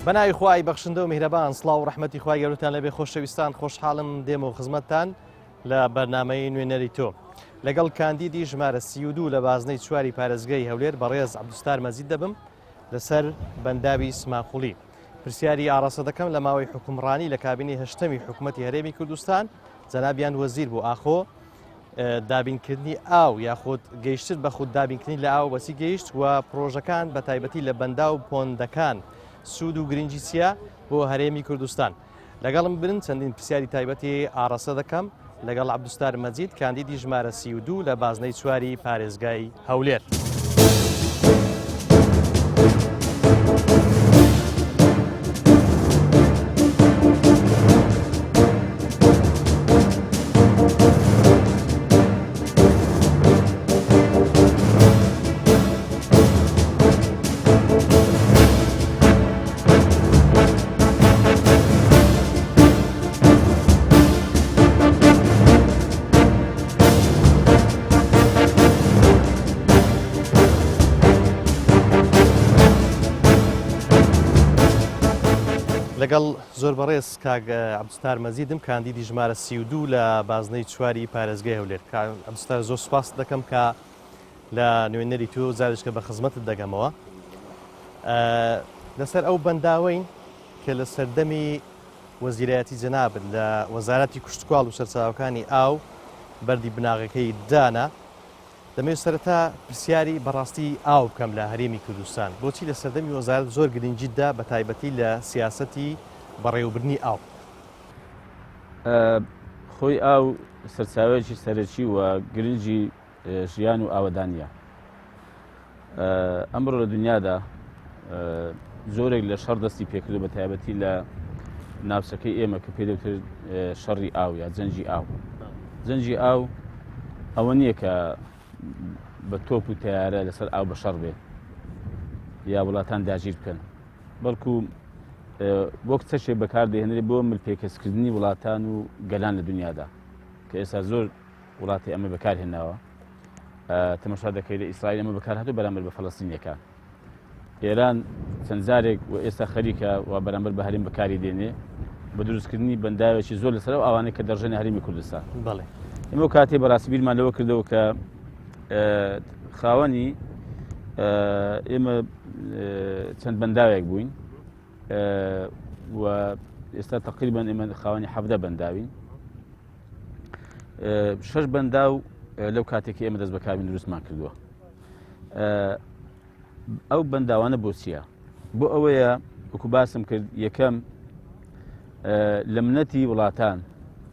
بەناوی خوای بەخشندە و میهرەبان سڵاو و ڕەحمەتی خوای گەورەتان لەبێ خۆشەویستان خۆشحاڵم دێمەوە خزمەتتان لە بەرنامەی نوێنەری تۆ لەگەڵ کاندیدی ژمارە 32 لە بازنەی چواری پارێزگای هەولێر بەڕێز عەبدولستار مەجید دەبم لەسەر بەنداوی سماقوڵی پرسیاری ئاڕاستە دەکەم لە ماوەی حوکمڕانی لە کابینەی هەشتەمی حکوومەتی هەرێمی کوردستان جەنابیان وەزیر بوو ئاخۆ دابینکردنی ئاو یاخود گەیشتن بە خود دابینکردنی لە ئاو بەچی گەیشت و پرۆژەکان بە تایبەتی لە بەندا و پۆندەکان سوود و گرنگی چییە بۆ هەرێمی کوردستان لەگەڵم بن چەندین پرسیاری تایبەتی ئاڕاستە دەکەم لەگەڵ عەبدولستار مەجید کاندیدی ژمارە 32 لە بازنەی چواری پارێزگای هەولێر. لەگەڵ زۆر بەڕێز کاک عەبدولستار مەجیدم کاندیدی ژمارە 32 لە بازنەی چواری پارێزگای هەولێر کاک عەبدولستار زۆر سوپاست دەکەم کە لە نوێنەری تۆ جارێکە بە خزمەتت دەگەمەوە لەسەر ئەو بەنداوەین کە لە سەردەمی وەزیرایەتی جەنابت لە وەزارەتی کشتوکاڵ و سەرچاوەکانی ئاو بەردی بناغەکەی دانا، دەمەوێت سەرەتا پرسیاری بەڕاستی ئاو بکەم لە هەرێمی کوردستان، بۆچی لە سەردەمی وەزارەت زۆر گرنگیت دا بە تایبەتی لە سیاسەتی بەڕێوەبردنی ئاو؟ خۆی ئاو سەرچاوەیەکی سەرەکی و گرنگی ژیان و ئاوەدانییە. ئەمڕۆ لە دنیادا زۆرێک لە شەڕ دەستی پێکردو بە تایبەتی لە ناوچەکەی ئێمە کە پێ دەوترێت شەڕی ئاو یا جەنگی ئاو. جەنگی ئاو ئەوە نییە کە بە تۆپ و تەیارە لەسەر ئاو بە شەڕ بێت یا وڵاتان داگیر بکەن، بەڵکو وەک چەکێک بەکاردەهێنرێت بۆ ملپێکەچکردنی وڵاتان و گەلان لە دنیادا کە ئێستا زۆر وڵاتی ئەمە بەکار هێناوە تەمەشا دەکەی لە ئیسرائیل ئەمە بەکار هاتو بەرامبەر بە فەلەستینیەکان ئێران چەند جارێک و ئێستا خەریکە و بەرامبەر بە هەرێم بەکاری دێنێ بە دروستکردنی بەنداوێکی زۆر لەسەر ئەو ئاوانەی کە دەڕژێنە هەرێمی کوردستان بەڵێ ئێمە کاتێ بەڕاستی بیرمان لەوە کردەوە کە خاوەنی ئێمە چەند بەنداوێک بووین و ئێستا تقریبان ئێمە خاوەنی حەفدە بەنداوین شەش بەنداو لەو کاتێکی ئێمە دەست بەکاربین دروستمان کردووە ئەو بەنداوانە بۆ چییە بۆ ئەوەیە وەکو باسم کرد یەکەم لە منەتی وڵاتان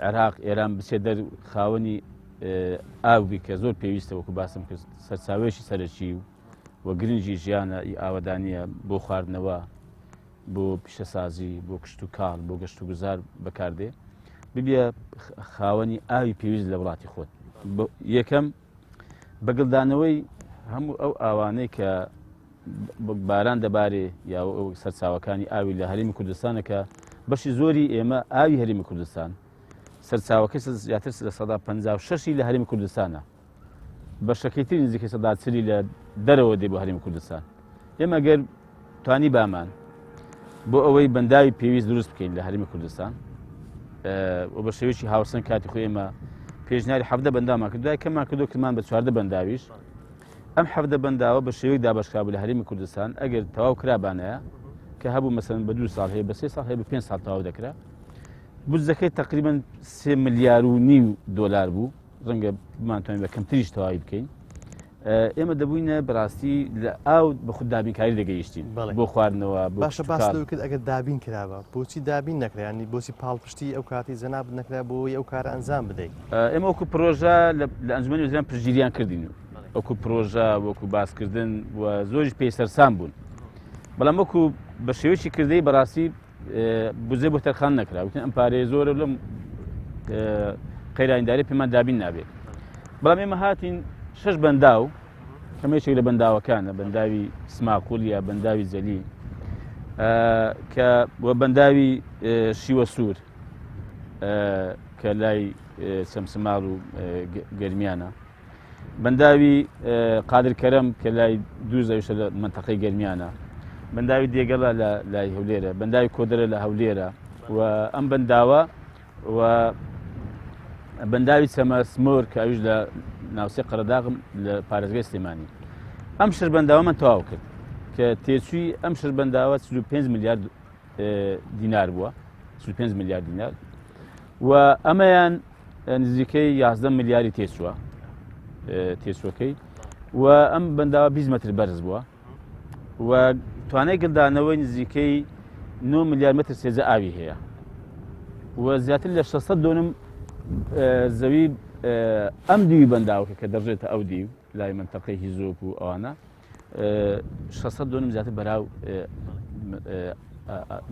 عێراق ئێران بچێت دەر خاوەنی ئاوبی کە زۆر پێویستە وەکو باسم کرد سەرچاوێکی سەرەکی و و گرنگی ژیانە ئی ئاوەدانیە بۆ خواردنەوە بۆ پیشەسازی، بۆ کشتوکاڵ، بۆ گەشتوگوزار بەکاردێ، ببیە خاوەنی ئاوی پێویست لە وڵاتی خۆت. یەکەم بەگلدانەوەی هەموو ئەو ئاوانەی کە باران دەبارێ یا سەرچاوەکانی ئاوی لە هەرێمی کوردستانە کە بەشی زۆری ئێمە ئاوی هەرێمی کوردستان سەرچاوەکەی زیاتر 56% لە هەرێمی کوردستانە. بەشەکەی تری نزیکەی 40% لە دەرەوە دێ بۆ هەرێمی کوردستان. ئێمە گەر توانی بامان بۆ ئەوەی بەنداوی پێویست دروست بکەین لە هەرێمی کوردستان و بە شێوەیەکی هاوسەنگ کاتی خۆی ئێمە پێشنیاری 17 بەندامان کرد دوای کەمان کردو کردمان بە 14 بەنداویش ئەم 17 بەنداوە بە شێوەیەک دابەشکرابوو لە هەرێمی کوردستان ئەگەر تەواو کرابانەیە کە هەبوو مەسەن بە دو ساڵ هەیە بە سێ ساڵ هەیە بە پێنج ساڵ تەواو دەکرا بودجەکەی تقریبا سێ ملیار و نیو دۆلار بوو ڕەنگە بمانتوانین بە کەمتریش تەواوی بکەین ئێمە دەبووینە بەڕاستی لە ئاو بە خود دابینکاری دەگەیشتین بۆ خواردنەوە باشە باس لەوە کرد ئەگەر دابین کرابا بۆچی دابین نەکرا ینی بۆچی پاڵپشتی ئەو کاتی جەنابت نەکرا بۆی ئەو کارە ئەنجام بدەیت ئێمە وەکو پرۆژە لە ئەنجومەنی وەزیران پشتگیریان کردین وەکو پرۆژە وەکو باسکردن و زۆریش پێی سەرسام بوون بەڵام وەکو بە شێوەیەکی کردەی بەڕاستی بودجە بۆ تەرخان نەکرا وتن ئەم پارەیە زۆرە لەم قەیرانیداری پێمان دابین نابێت بەڵام ئێمە هاتین شەش بەنداو کەمێکێک لە بەنداوەکانە بەنداوی سماقول یا بەنداوی زەلی کە وە بەنداوی شیوە سوور کە لای چەمسماڵ و گەرمیانە بەنداوی قادر کەرەم کە لای دوو زەویشە لە مەنتەقەی گەرمیانە. بەنداوی دێگەڵە لە لای هەولێرە، بەنداوی کۆدرە لە هەولێرە و ئەم بەنداوە و بەنداوی چەمە سمۆر کە ئەویش لە ناوچەی قەرەداغم لە پارێزگای سلێمانی. ئەم شەش بەنداوەمان تەواو کرد کە تێچووی ئەم شەش بەنداوە 45 میلیارد دینار بووە، 45 میلیارد دینار و ئەمەیان نزیکەی 11 ملیاری تێچووە تێچوەکەی و ئەم بەنداوە 20 متر بەرز بووە و توانای گلدانەوەی نزیکەی 9 ملیار متر سێجا ئاوی هەیە و زیاتر لە 600 دۆنم زەوی ئەم دیوی بەنداوەکە کە دەڕژێتە ئەو دیو لای منتەقەی هیزۆک و ئەوانە 600 دۆنم زیاتر بەراو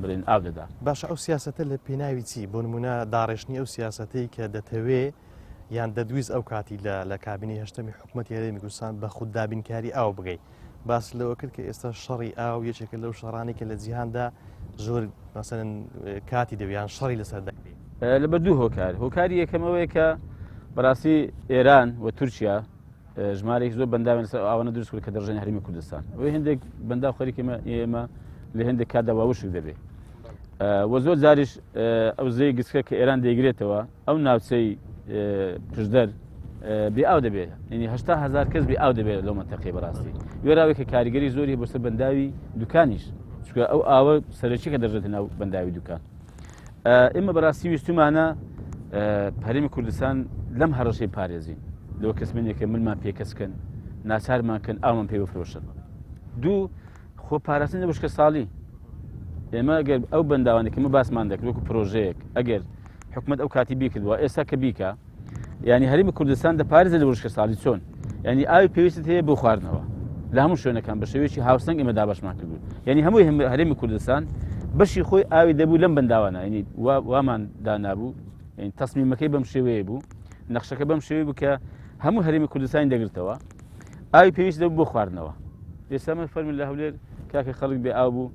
بڵێن ئاو دەدا. باشە ئەو سیاسەتە لە پێناوی چی؟ بۆ نمونە داڕێژنی ئەو سیاسەتەی کە دەتەوێ یان دەدویست ئەو کاتی لە لە کابینەی هەشتەمی حکوومەتی هەرێمی کوردستان بە خود دابینکاری ئاو بگەی باس لەوە کرد کە ئێستا شەڕی ئاو یەکێکە لەو شەڕانی کە لە جیهاندا زۆر مەسەلەن کاتی دەوێت یان شەڕی لەسەر دەکرێت. لەبەر دوو هۆکار، هۆکاری یەکەمەوەیە کە بەڕاستی ئێران و تورکیا ژمارەیەکی زۆر بەنداویان لەسەر ئەو ئاوانە دروست کرد کە دەڕژێنە هەرێمی کوردستان. ئەوەی هەندێک بەنداو خەریکە ئێمە لە هەندێک کاتدا وا وشک دەبێ. و زۆر جاریش ئەو زێی گسکە کە ئێران دەیگرێتەوە ئەو ناوچەی پشدەر بێ ئاو دەبێت، یعنی 80 هزار کەس بێ ئاو دەبێت لەو مەنتەقەی بەڕاستی. وێراوێک کە کاریگەری زۆری بۆ سەر بەنداوی دوکانیش، چونکە ئەو ئاوە سەرەکی کە دەڕژێتە ناو بەنداوی دوکان. ئێمە بەڕاستی ویستومانە هەرێمی کوردستان لەم هەڕەشەی پارێزین لەوە کەسمێنێکە ملمان پێکەسکەن ناچارمان کەن ئاومان پێ بفرۆشن. دوو خۆ پاراستن لە وشکە ساڵی. ئێمە ئەگەر ئەو بەنداوانێک کە باسمان دەکرد وەکو پرۆژەیەک ئەگەر حکومت ئەو کاتی بیکردووە ئێستا کە بیکە یعنی هەرێمی کوردستان دەپارێزێت لە وشکە ساڵی چۆن؟ یعنی ئاوی پێویستت هەیە بۆ خواردنەوە لە هەموو شوێنەکان بە شێوەیەکی هاوسەنگ ئێمە دابەشمان کردو یعنی هەمووی هەرێمی کوردستان بەشی خۆی ئاوی دەبوو لەم بەنداوانە یعنی وامان دانابوو یعنی تەسمیمەکەی بەم شێوەیە بوو نەخشەکە بەم شێوەیە بوو کە هەموو هەرێمی کوردستانی دەگرتەوە ئاوی پێویست دەبوو بۆ خواردنەوە ئێستا من فەرمی لە هەولێر کاکە خەڵک بێ ئاو بوو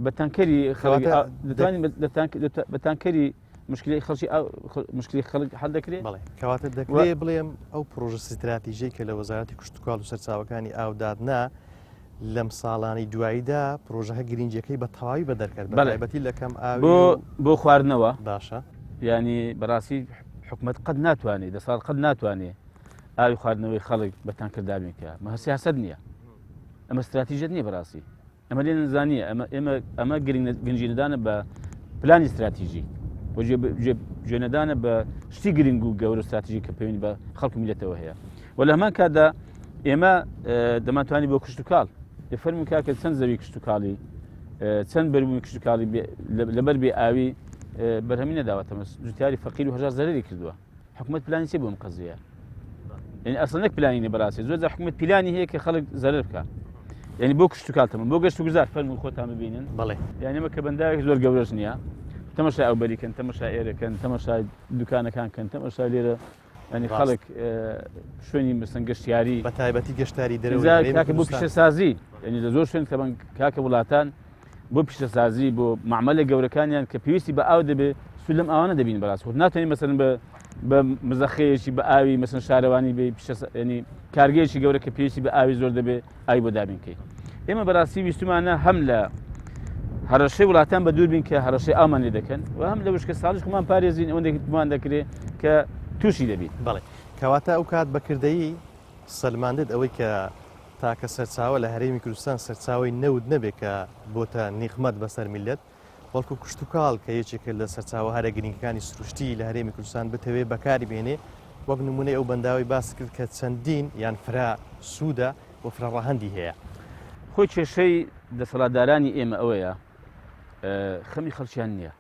بە تانکەری خەڵک دەتوانین بە تانکەری مشکلی خەڵکی مشکلی خەڵک حل دەکرێت بەڵێ کەواتە دەکرێ بڵێم ئەو پرۆژە ستراتیژەی کە لە وەزارەتی کشتتوکاڵ و سەرچاوەکانی ئاودادنا لەم ساڵانی دواییدا پرۆژەکە گرنگیەکەی بە تەواوی بە دەرکرد بەتایبەتی لە کەم ئاوی بۆ بۆ خواردنەوە باشە ینی بەڕاستی حکومت قەت ناتوانێت دەساڵ قەت ناتوانێت ئاوی خواردنەوەی خەڵک بە تانکەر دابین کە مە سیاست نییە ئەمە استراتیژیت نییە بەڕاستی ئەمە لێ نزانیە ئەمە ئێمە ئەمە گرنگینەدانە بە پلانی استراتیژی و گوێنەدانە بە شتی گرنگ و گەورە استراتیژی کە پەیوەندی بە خەڵک و میلەتەوە هەیە و لە هەمان کاتدا ئێمە دەمانتوانی بۆ کشتتوکاڵ فەرمو کاکە چەند زەوی کشتتوکاڵی چەند بەربووی کشتتوکاڵی لەبەر بێ ئاوی بەرهەمی نەداوەتەمە جوتیاری فەقیر و هەژار زەرری کردووە حکومت پلانی چی بۆ ئەم قەزیە یعنی ئەسڵ نەک پلانی نیە بەڕاستی زۆر جار حکومت پلانی هەیە کە خەڵک زەرەر بکە یعنی بۆ کشتوکاڵ تەمە بۆ گەشت و گوزار فەرموو خۆتان ببینن بەڵێ یعنی ئەمە کە بەنداوێک زۆر گەورەش نییە تەمەشای ئەو بەریکەن تەمەشای ئێرەکەن تەمەشای دوکانەکان کەن تەمەشای لێرە ینی خەڵک شوێنی مەسەن گەشتیاری بە تایبەتی گەشتاری دەرەوە کاکە بۆ پیشەسازی یعنی لە زۆر شوێن تەبەن کاکە وڵاتان بۆ پیشەسازی بۆ مەعمەلە گەورەکانیان کە پێویستی بە ئاو دەبێ سوود لەم ئاوانە دەبین بەڕاست خۆت ناتوانین مەسەلەن بە بە مزەخەیەکی بە ئاوی مەسەن شارەوانی بێ پیشەسازی کارگەیەکی گەورە کە پێویستی بە ئاوی زۆر دەبێ ئاوی بۆ دابین کەی ئێمە بەڕاستی ویستمانە هەم لە هەڕەشەی وڵاتان بە دوور بین کە هەڕەشەی ئاومان لێ دەکەن و هەم لە وشکە ساڵیش خۆمان پارێزین ئەوەندێک بمان دەکرێت کە تووشی دەبین. بەڵێ کەواتە ئەو کات بەکردەیی سەلماندت ئەوەی کە تاکە سەرچاوە لە هەرێمی کوردستان سەرچاوەی نەوت نەبێت کە بۆتە نیقمەت بەسەر میللەت، بەڵکو کشتوکاڵ کە یەکێکە لە سەرچاوە هەرە گرنگەکانی سروشتی لە هەرێمی کوردستان بتەوێت بەکاری بهێنێ، وەک نمونەی ئەو بەنداوەی باست کرد کە چەندین یان فرە سوودە و فرە ڕەهەندی هەیە. خۆی کێشەی دەسەڵاتدارانی ئێمە ئەوەیە خەمی خەڵکیان نییە.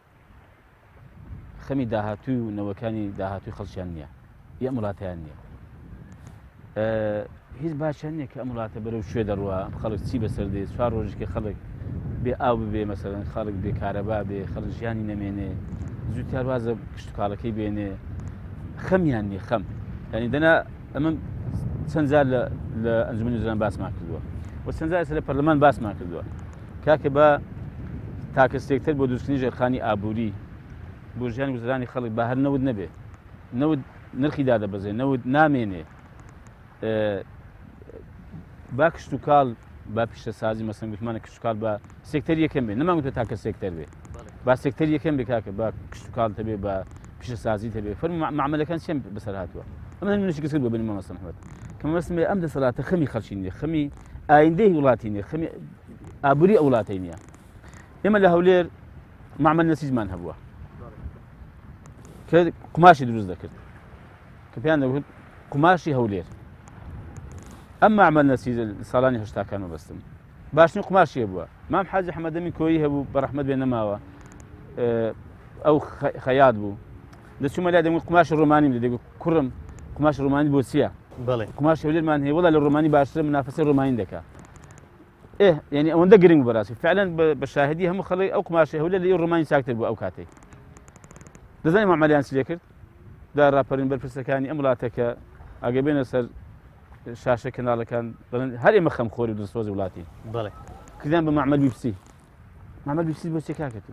خەمی داهاتووی و نەوەکانی داهاتووی خەڵکیان نییە ی ئەم وڵاتیان نییە هیچ باشیان نییە کە ئەم وڵاتە بەرەو کوێ دەڕوا خەڵک چی بەسەر دێ چوار ڕۆژێکی خەڵک بێ ئاو ببێ مەسەرەن خەڵک بێ کارەبا بێ خەڵک ژیانی نەمێنێ زووتیار وازە کشتتوکاڵەکەی بێنێ خەمیان نیە خەم ینی دەنا ئەمە چەند جار لە ئەنجومەنی وەزیران باسمان کردووە و چەند جار لە پەرلەمان باسمان کردووە کاکە بە تاکە سێکتەر بۆ دروستکردنی ژێرخانی ئابووری بۆ ژیان گوزرانی خەڵک بە هەر نەوت نەبێ نەوت نرخی دادەبەزێ نەوت نامێنێ با کشت و کاڵ با پیشەسازی مەسەن گوتمانە کشتوکاڵ بە سێکتەر یەکەم بێ نەمان گوتە تاکە سێکتەر بێ با سێکتەر یەکەم بێ کاکە با کشتوکاڵ تەبێ بە پیشەسازی تەبێ فەرموو مەعمەلەکان چیان بەسەر هاتووە ئەمە نمونەشی کەس بۆ بنی مامۆستا محمد کە مەبەستم بێ ئەم دەسەڵاتە خەمی خەڵکی نییە خەمی ئایندەی وڵاتی نییە خەمی ئابووری ئەو وڵاتەی نییە ئێمە لە هەولێر معمل نەسیجمان هەبووە کە قوماشی دروست دەکرد کە پێیان دەگوت قوماشی هەولێر ئەم معمل نەسیج ساڵانی هەشتاکان مەبەستم باشترین قوماشی هەبووە مام حاجی حەمەدەمی کۆیی هەبوو بە ڕەحمەت بێ نەماوە ئەو خەیات بوو دەچوومە لای دەمگوت قوماشی ڕۆمانیم دەدەگوت کوڕم قوماشی ڕۆمانی بۆ چییە؟ بەڵێ قوماشی هەولێرمان هەیە وەڵا لە ڕۆمانی باشترە منافەسەی ڕۆمانی دەکا ئێ یعنی ئەوەندە گرنگ بوو بەڕاستی فعلا بە شاهدی هەموو خەڵک ئەو قوماشی هەولێر لە ڕۆمانی چاکتر بوو ئەو کاتەی دەزانی معمەلیان چی لێ کرد دا ڕاپەرین بەرپرسەکانی ئەم وڵاتە کە ئەگە بێنە سەر شاشە کەناڵەکان دەڵێن هەر ئێمە خەمخۆری و دڵسۆزی وڵاتین بەڵێ کردیان بە معمەل بیپسی معمەل بیپسی بۆ چێ کاکە تو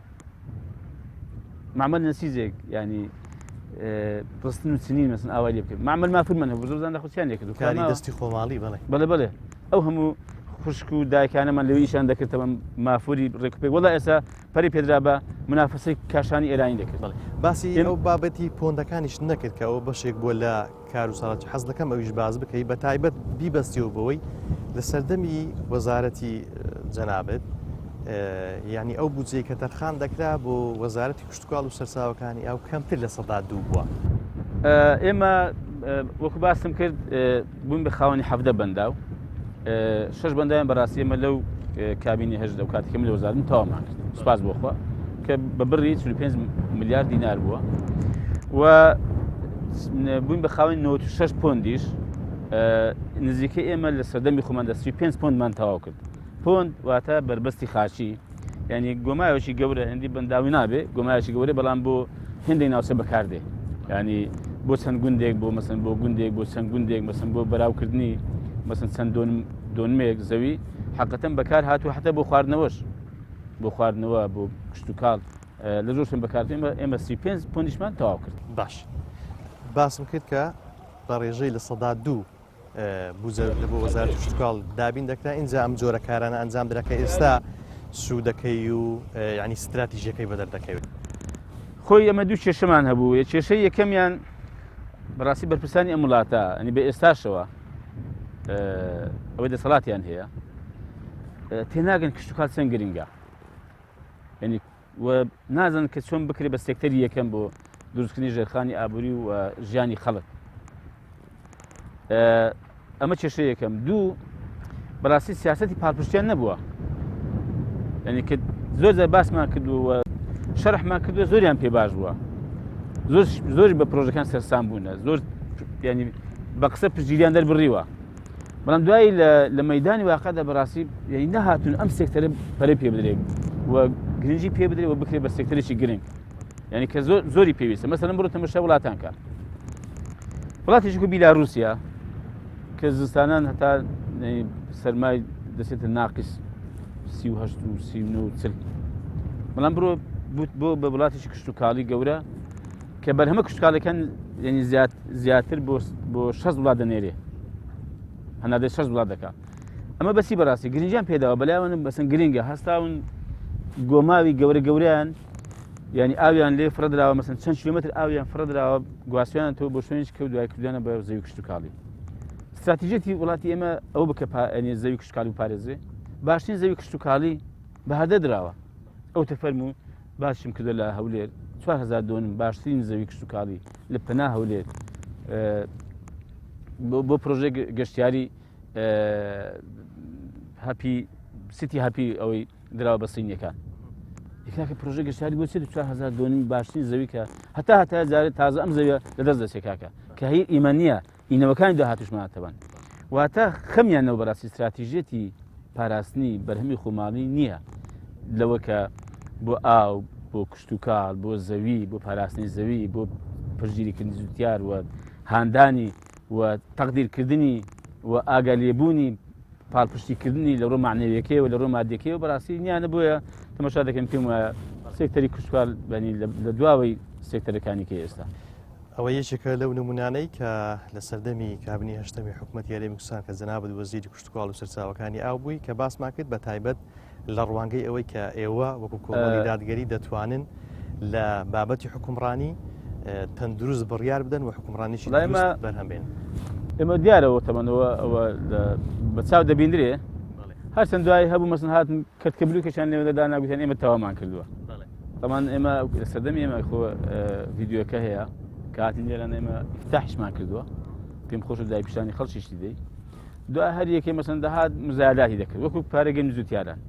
معمەل نەسیجێک ینی ڕستن و چنین مەسن ئاوای لێ بکەن معمەل مافرمان هەبوو زۆر زان لە خۆچیان لێ کرد و کاری دەستی خۆماڵی بەڵێ بەڵێ بەڵێ ئەو هەموو خوشک و دایکانەمان لەوێ ئیشان دەکردەوە مافوری ڕێکوپێک وەڵا ئێستا پەری پێدرا بە منافەسەی کاشانی ئێرانی دەکرد بەڵێ باسی ئەو بابەتی پۆندەکانیش نەکرد کە ئەوە بەشێک بووە لە کار و ساڵاتی حەز دەکەم ئەویش باس بکەی بە تایبەت بیبەستیەوە بەوەی لە سەردەمی وەزارەتی جەنابت یعنی ئەو بودجەی کە تەرخان دەکرا بۆ وەزارەتی کشتتوکاڵ و سەرچاوەکانی ئاو کەمتر لە 2% بووە. ئێمە وەکو باسم کرد بووین بە خاوەنی 17 بەنداو شش بەندایان بەڕاستی ئێمە لەو کابینی هەشت لەو کاتێکم لە وەزارەتم تەوامان کرد سوپاس بۆ خوا کە بە بڕی 45 ملیار دینار بووە و بووین بە خاوەنی 96 پۆندیش نزیکە ئێمە لە سەردەمی خۆمان دە 35 پۆندمان تەواو کرد پۆند واتە بەربەستی خاچی یعنی گۆمایەکی گەورە هەندی بەنداوی نابێ گۆمایەکی گەورە بەڵام بۆ هەندێک ناوچە بەکاردێ ینی بۆ چەند گوندێک بۆ مەسن بۆ گوندێک بۆ چەند گوندێک مەسن بۆ بەراوکردنی مەسن چەند دۆنمێک زەوی حقەتەن بەکار هاتوو حتا بۆ خواردنەوەش بۆ خواردنەوە بۆ کشتتوکاڵ لە زۆر شوێن بەکارتێن ئێمە 35 پۆندیشمان تەواو کرد باش باسم کرد کە بە ڕێژەی 2% بوجە لە بۆ وەزارەتی کشتوکاڵ دابین دەکرا ئینجا ئەم جۆرە کارانە ئەنجام درا کە ئێستا سوودەکەی و ینی ستراتیژیەکەی بەدەر دەکەوێت. خۆی ئەمە دوو کێشەمان هەبوو یە کێشەی یەکەمیان بەڕاستی بەرپرسانی ئەم وڵاتە ئەنی بە ئێستاشەوە ئەوەی دەسەڵاتیان هەیە تێناگەن کشتوکاڵ چەند گرنگە ینی و نازن کە چۆن بکرێت بە سێکتەری یەکەم بۆ دروستکردنی ژێرخانی ئابووری و ژیانی خەڵک ئەمە کێشە یەکەم دوو بەڕاستی سیاستی پاڵپشتیان نەبووە یعنی کە زۆر زۆر باسمان کردووە شەرحمان کردووە زۆریان پێ باش بووە زۆر زۆری بە پرۆژەکان سەرسام بوونە زۆر ینی بە قسە پشتگیریان دەربڕیوە بەڵام دوایی لە مەدانی واقعدا بەڕاستی یعنی نەهاتون ئەم سێکتەرە پەرە پێ بدرێت و گرنگی پێ بدرێت و بکرێت بە سێکتەرێکی گرنگ یعنی کە زۆر زۆری پێویستە مەسەلەن بڕۆ تەمەشا وڵاتان کە وڵاتێکی کو بیلاروسیا کە زستانان هەتا سەرمای دەچێتە ناقس 38 و 39 و 40 بەڵام بڕۆ بۆ بە وڵاتێکی کشتتوکاڵی گەورە کە بەرهەمە کشتتوکاڵەکان یعنی زیاتر بۆ بۆ 6 وڵات دەنێرێ هەنادەی 6 وڵات دەکات ئەمە بەسی بەڕاستی گرنگیان پێداوە بەلایەوە بەسن گرنگە هەستاون گۆماوی گەورە گەوریان یعنی ئاویان لێ فڕدراوە مەسن چەند کیلومتر ئاویان فڕدراوە گواستویان تۆ بۆ شوێنیش کە دوای کردویانە بە زەوی کشتتوکاڵی استراتیژیەتی وڵاتی ئێمە ئەو بکە پائەنی زەوی کشتتوکاڵی پارێزێ باشترین زەوی کشتتوکاڵی بە هەدە دراوە ئەو تەفەرموو باشم کردو لە هەولێر 4000 دۆنم باشترین زەوی کشتتوکاڵی لە پەنا هەولێر بۆ پرۆژێک گەشتیاری هەپی سیتی هەپی ئەوەی دراوە بە سینیەکان کاکە پرۆژە گەشتیاری بۆ چی 4000 دۆنم باشترین زەوی کە هەتا هەتا جارێت تازە ئەم زەویە لەدەست دەچێت کاکە کە هی ئیمە نییە ئینەوەکانی داهاتوشمانەتەوەن واتە خەمیان نەوە بەڕاستی استراتیژیەتی پاراستنی بەرهەمی خۆماڵی نییە لەوە کە بۆ ئاو بۆ کشتتوکاڵ بۆ زەوی بۆ پاراستنی زەوی بۆ پشتگیریکردنی زوتیار و هاندانی و تەقدیرکردنی و ئاگالێبوونی پاڵپشتیکردنی لە ڕوو معنەویەکەیەوە لە ڕوو مادیەکەیەوە بەڕاستی نیانە بۆیە تەماشا دەکەن پێم وایە سێکتەری کشتوکاڵ بەنی لە دواوەی سێکتەرەکانی کە ئێستا. ئەوە یەکێکە لەو نمونانەی کە لە سەردەمی کابینەی هەشتەمی حکوومەتی هەرێمی کوردستان کە جەنابت وەزیری کشتوکاڵ و سەرچاوەکانی ئاو بووی کە باسمان کرد بە تایبەت لە ڕوانگەی ئەوەی کە ئێوە وەکو کۆمەڵی دادگەری دەتوانن لە بابەتی حکومڕانی تەندروست بڕیار بدەن و حکومڕانیی بەرهەم بێن. ئێمە دیارەوە تەمەنەوە ئەوە بە چاو دەبیندرێ هەرچەند دوای هەبوو مەسن هاتن کەت کە بلوکێکیان لێوە دانا گوتیان ئێمە تەوامان کردووە تەمان ئێمە سەردەمی ئێمە خۆ ڤیددیوەکە هەیە کاتین لێران ئێمە افتاحشمان کردووە پێم خۆش دای پیشانی خەڵکیشتی دەی دوای هەر یەکێ مەسەن دەهات مزایداتی دەکرد وەکو پارێگەی جوتیاران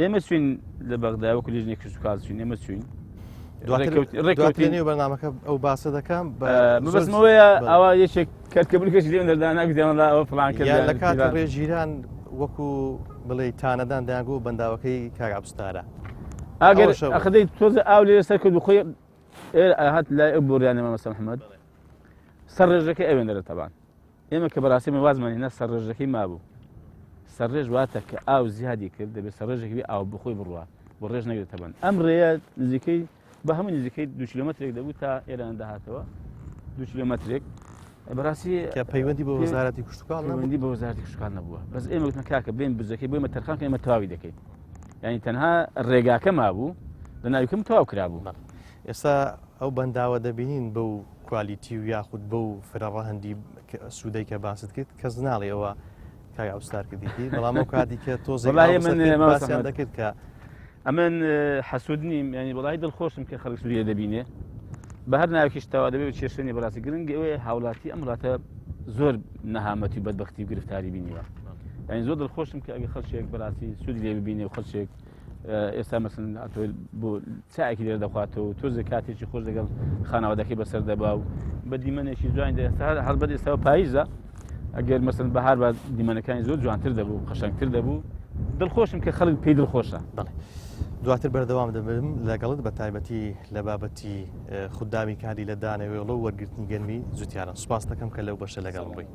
ئێمە چوین لە بەغدا وەکو لیژنەی کشتوکاڵ چوین ئێمە چوین ڕێکەوتنی نێو بەرنامەکە ئەو باسە دەکەم بەسمەوەیە ئەوە یەکێک کەرکە بلکەش لێ دەردانا گوتیان ئەوە فلان کرد لە کاتی ڕێژیران وەکو بڵێ تانەدان دەیانگو بەنداوەکەی کاک عەبدولستارە ئەگەر ئەخدەی تۆزە ئاو لێ سەر کرد خۆی هات لای ئەو بۆریانە مامەستا محەممەد سەر ڕێژەکەی ئەوێندرە تەبان ئێمە کە بەڕاستی من وازمان هێنا سەرڕێژەکەی مابوو سەرڕێژ واتە کە ئاو زیادی کرد دەبێت سەرڕێژێک بێ ئاو بخۆی بڕوا بۆ ڕێژ نەگرێتە بەند ئەم ڕێیە نزیکەی بە هەموو نزیکەی دو کیلۆمەترێک دەبوو تا ئێران دەهاتەوە دو کیلۆمەترێک بەڕاستی کە پەیوەندی بە وەزارەتی کشتتوکاڵ پەیوەندی بە وەزارەتی کشتتوکاڵ نەبووە بەس ئێمە گوتمان کاکە بێن بزەکەی بۆ ئێمە تەرخان کە ئێمە تەواوی دەکەین یعنی تەنها ڕێگاکە مابوو لە ناویکەم تەواو کرابوو ئێستا ئەو بەنداوە دەبینین بەو کوالیتی و یاخود بەو فرە ڕەهەندی سوودەی کە باست کرد کەس ناڵێ ئەوە کاک عەبدولستار کردیتی بەڵام ئەو کاتی کە تۆزێک باسیان دەکرد کە ئەمن حەسوود نیم ینی وڵی دڵخۆشم کە خەڵک سووریە دەبینێ بە هەر ناوێکیش تەوا دەبێت کێشەنی بەڕاستی گرنگ ئەوەیە هاوڵاتی ئەم وڵاتە زۆر نەهامەتی و بەدبختی و گرفتاری بینیوە یعنی زۆر دڵخۆشم کە ئەگە خەڵکێک بەڕاستی سوودی لێ ببینێ و خەڵکێک ئێستا مەسن ئەتۆ بۆ چایەکی لێرە دەخواتەوە و تۆزێک کاتێکی خۆش لەگەڵ خانەوادەکەی بەسەر دەبا و بە دیمەنێکی جوانی دەستا هەڵبەت ئێستا پاییزە ئەگەر مەسن بەهار بە دیمەنەکانی زۆر جوانتر دەبوو قەشەنگتر دەبوو دڵخۆشم کە خەڵک پێی دڵخۆشە. بەڵێ دواتر بەردەوام دەبم لەگەڵت بە تایبەتی لە بابەتی خوددامی کاری لە دانەوێڵە و وەرگرتنی گەنمی جوتیاران سوپاس دەکەم کە لەو بەشە لەگەڵم بووی.